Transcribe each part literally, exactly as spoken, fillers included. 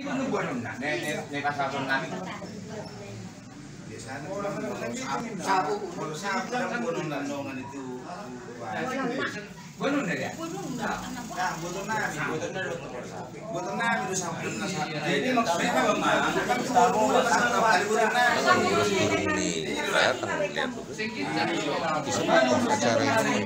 Anu bononna, ne, ne, ne pasal nami. Biasana molo sapu, molo sapu kan bononna nongan itu. Bononna dia. Nah, bononna nami, bononna nami do sapu, bononna sapu. Jadi maksudnya memang kan bononna sapu, ada bononna nami. Ini acara ini.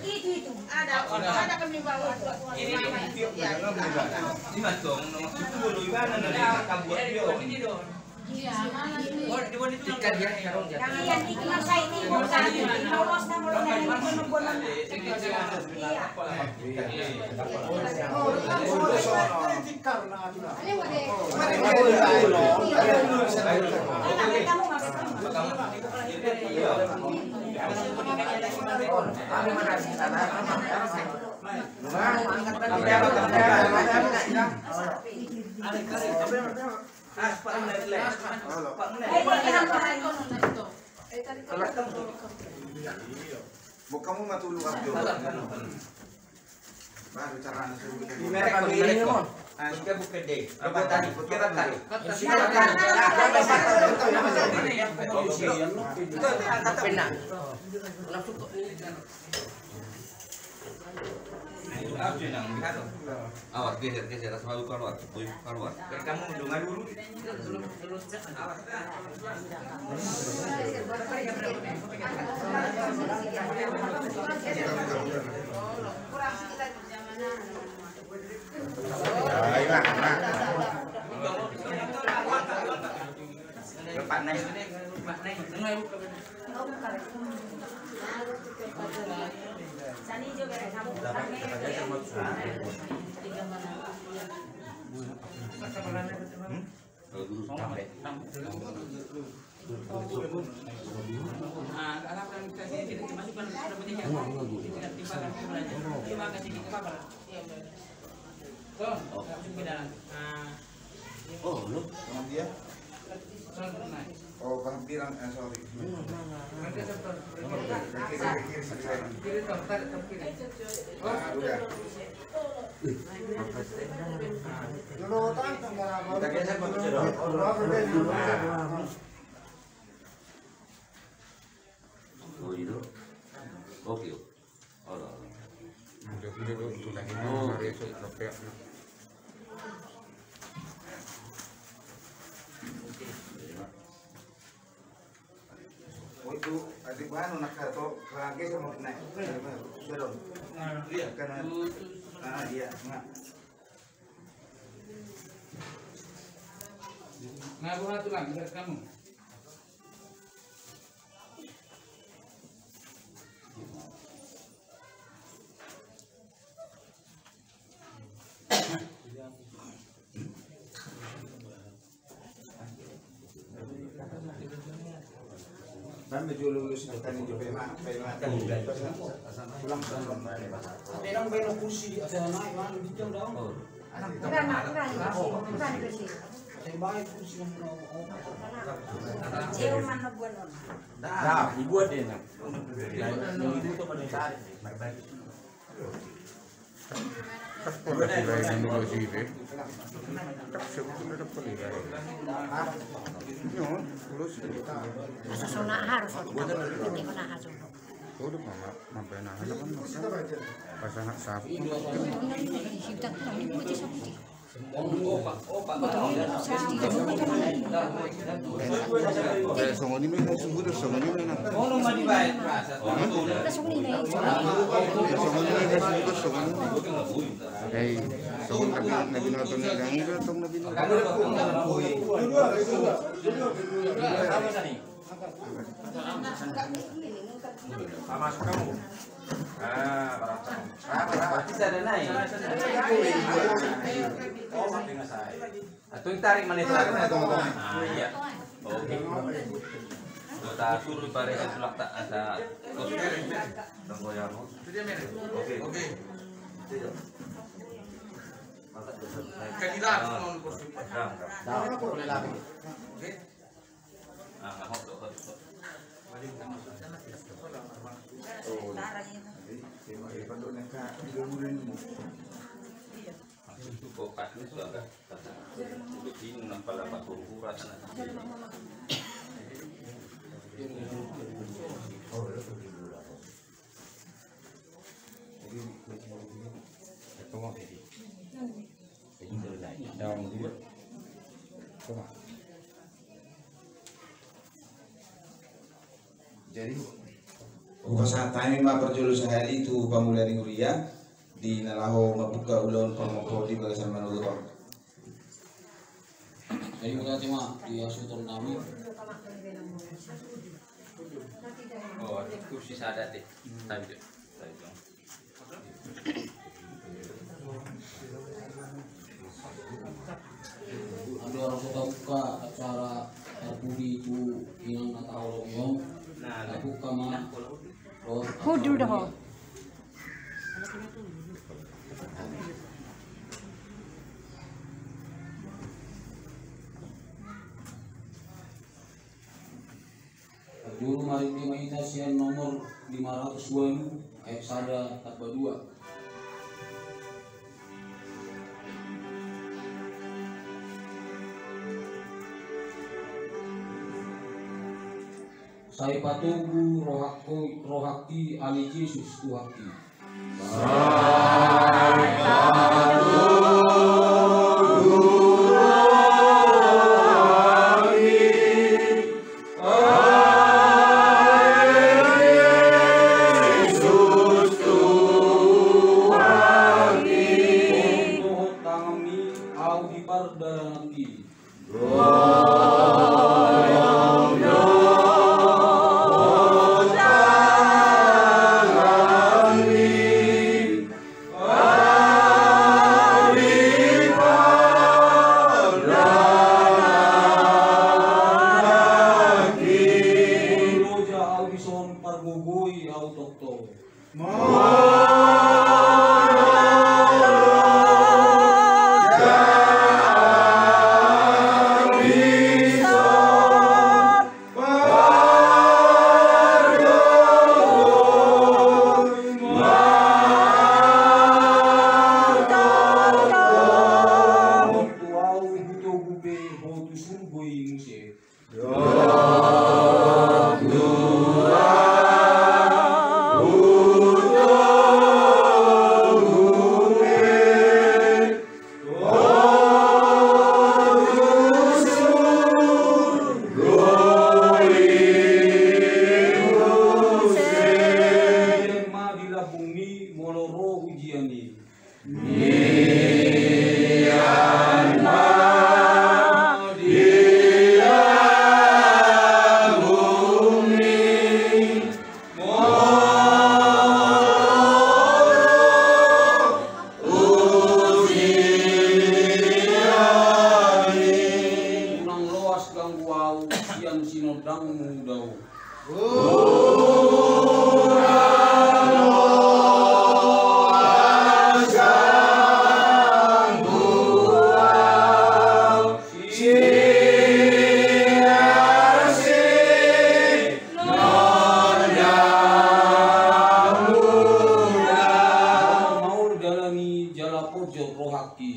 Itu, itu. Ada, ada kami bawa. Ini, ini, ini, Mas Tong, no, itu dulu, Iwan, ada yang tak buat dia. Iya, mana sih? Oh, di mana itu? Ikan dia, ikan dia. Iya, di mana saya ini, mau saya ini, mau los, mau los, mau los, mau los. Iya. Iya. Bukamu matulu waktu. Baru carana suruh kita. Di mereka begini, Mon. Buka, buka deh. Buka tadi, buka tadi. Pena. Langsung kok ini. Awas, geser, geser, asal lu keluar, lu keluar. Kamu dulu, dulu. Oh, lu? Sama dia? Oh, paham bilang, eh, sorry. Kiri, kiri, kiri, kiri. Ah, udah. Kita geser, Pak, geser. Oh, itu. Oke. Udah, udah, udah, itu lagi. Oh, oke. Oh, itu, adik bahan, nak kata, lagi sama naik. Sudah dong. Iya. Karena, ah, iya, nah. Nah, buat tulang, biar kamu. Kan baju lulus kan itu pema, pema. Pulang, pulang, pulang. Ada yang belok kursi, ada yang naik, mana, bincang dong. Nah, dibuat dia, nah. Asa sona harus. Udah, mama, mampai nahan apa, mama? Pasang sapu. Eh, songon i ma, songon i ma, songon i ma. Eh, songon na binoto ni, songon na binoto. Masuk kamu. Ah, barang. Bisa ada naik. Oh, mati ngasai. Atau tarik mana itu? Ah, iya. Oke. Kita suruh bareng tulak tak ada. Oke. Tunggu ya, Bu. Oke. Oke. Kan hilang semua, Bos. Dah, dah. Boleh lagi. Oke. Jadi, hupasahat hami ma parjolo sahali tu pangula ni huria di na laho mambuka ulaon parmompo di bagasan manogot on. Jadi, mauliate ma di hasuhuton nami. Oh, kursi sada te. Tabi jo. Tabi jo. Andorang so tabuka acara parpudi tu inang na taholongi on, tabuka ma. Hudul do ho. Parjolo marende ma hita sian nomor lima ratus walu ayat sada tamba dua. Sai patogu rohangki, rohangki ale Jesus Tuhanki. Dohot tanganmi, ahu di pardalananki. Loja ahu dison, pargogoi ahu tongtong. Ujian ma di lambungmi molo ro ujian i. Nian ma di lambungmi molo ujian i. Unang loas ganggu ahu sian sinondangmu daong. Maol dalan i jala ponjot rohangki.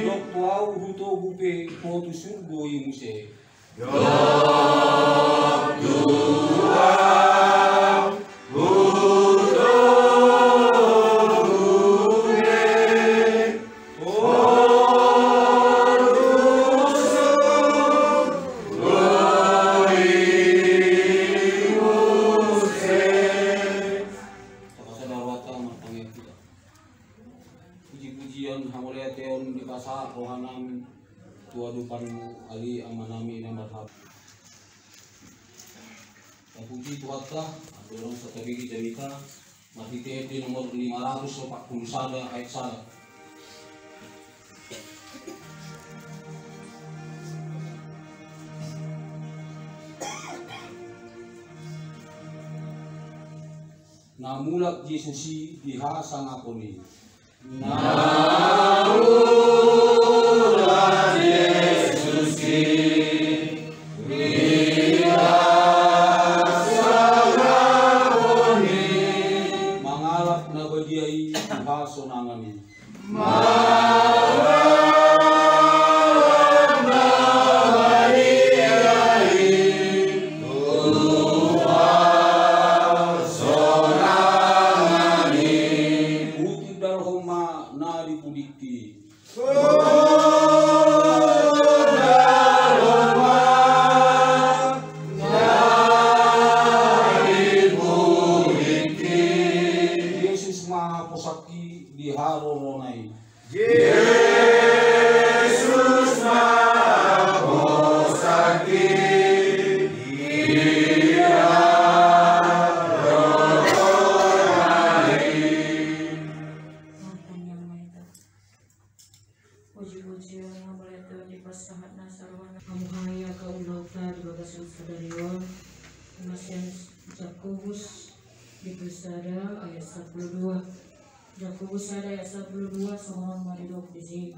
Dok tu ahu, hutogu pe ho tu surgo i muse. Tapasada rohanta, martangiang hita. Puji-pujian hamauliateon dipasahat rohanami tu adopanmu, ale Amanami na marhata. Tapuji Tuhanta, andorang so tabege jamita, marhite ende nomor lima ratus opat pulu sada ayat sada. Mulak Jesus i di hasangapon i. Na mulak Jesus i di hasangapon i. Mangalap na badia i di hasonangan i. Mangalap na badia i tu hasonangan i. Hutindalhon ma na di pudingki. Hutindalhon ma na di pudingki. Jesus ma haposangki di harorona i. Jesus ma haposangki di harorona i. Puji-pujian, hamauliateon, dipasahat nasa rohana. Hamu hamu angka ulaonta di bagasan sadari on, i ma sian Jakobus bindu sada ayat sampulu dua. Jakobus sada ayat sampulu dua, songon on ma didok disi.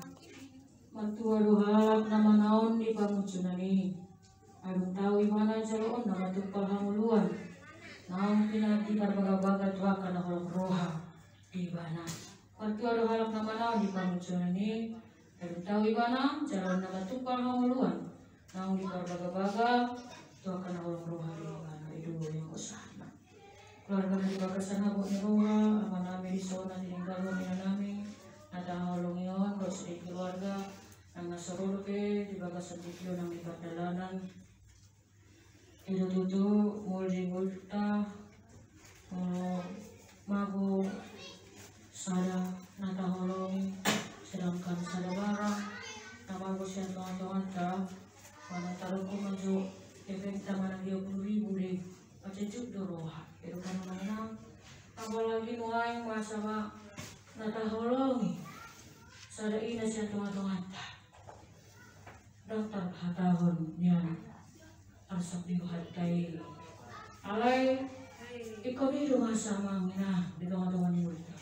Martua do halak na manaon di pangunjunan i, ai dung tau ibana jaloon na matumpal hangoluan, naung diparbagabaga tu angka na holong roha di ibana. Martua do halak na manaon di pangunjunan i, ai dung tau ibana jaloon na matumpal hangoluan, naung diparbagabaga tu angka na holong roha di ibana. I do yang usaha. Keluarga na di bagasan habot ni roha, amanami dison na tininggalhon inanami na tahaholongi on, dohot sude keluarga nang na so ro dope di bagasan tingki on nang di pardalanan. I do tutu molo di ngolunta, molo mago sada na tahaholongi, sedangkan sada barang na mago sian tonga-tonganta, manang taruhon ma jo efekta manang dia puluh ribu de, pacucuk do roha. Edo kan manang, apalagi nuaeng masa ma na tahaholongi sada ina sian tonga-tonganta. Ndang tarhatahon nian arsap di rohanta i. Alai ingkon i do masa amang inang di tonga-tonga ni ngolunta.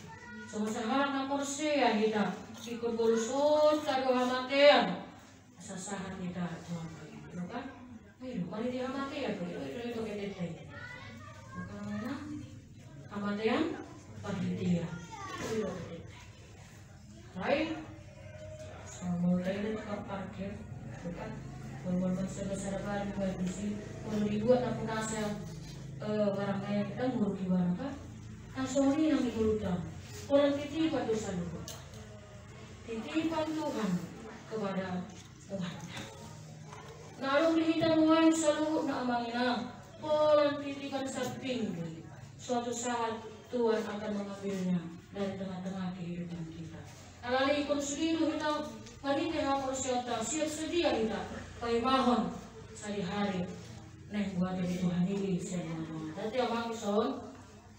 Songon sahalak na porsea hita, ingkon bolusonta do hamatean. Asa sahat hita tu angka i, i do kan? I do, marhite hamatean do, i do, i do, i do, i do, i do, i do. Hamatean, parhitean. I do, i do, i do. Lain, songon molo lain tukang parkir, i do kan? Molo, molo, molo sada-sada barang dibuat disi, molo dibuat na punasa, eh, barang na i, ndang muruk ibana kan? Nang songon i nang di ngolunta. Pola titipan do saluhut. Titipan Tuhan kepada Tuhan. Na adong di hita nuaeng saluhutna amang inang, holan titipan samping do i. Suatu saat Tuhan akan mengambilnya dari tengah-tengah kehidupan kita. Alani i ingkon sude do hita marhite haporseaonta siap sedia hita paimahon sadihari naeng buaton ni Tuhan i sian tonga-tonga. Tadi amang ison,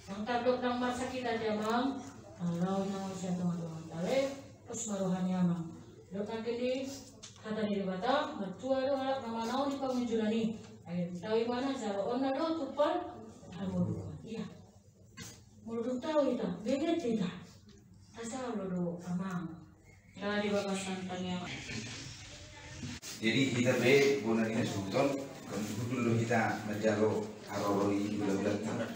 nang tardok nang marsak hita di amang, laho inang sian tonga-tonga. Alai pos ma roha ni amang. Didok nangkin di hata ni Debata, martua do halak na manaon di pangunjunan i, ai dung tau ibana jaloonna do tumpal hangoluan. Ia, molo dung tau hita, benget hita, asa olo do amang. Jadi hita be bona ni hasuhuton, kan hundul do hita manjalo haroro ni hulahulanta.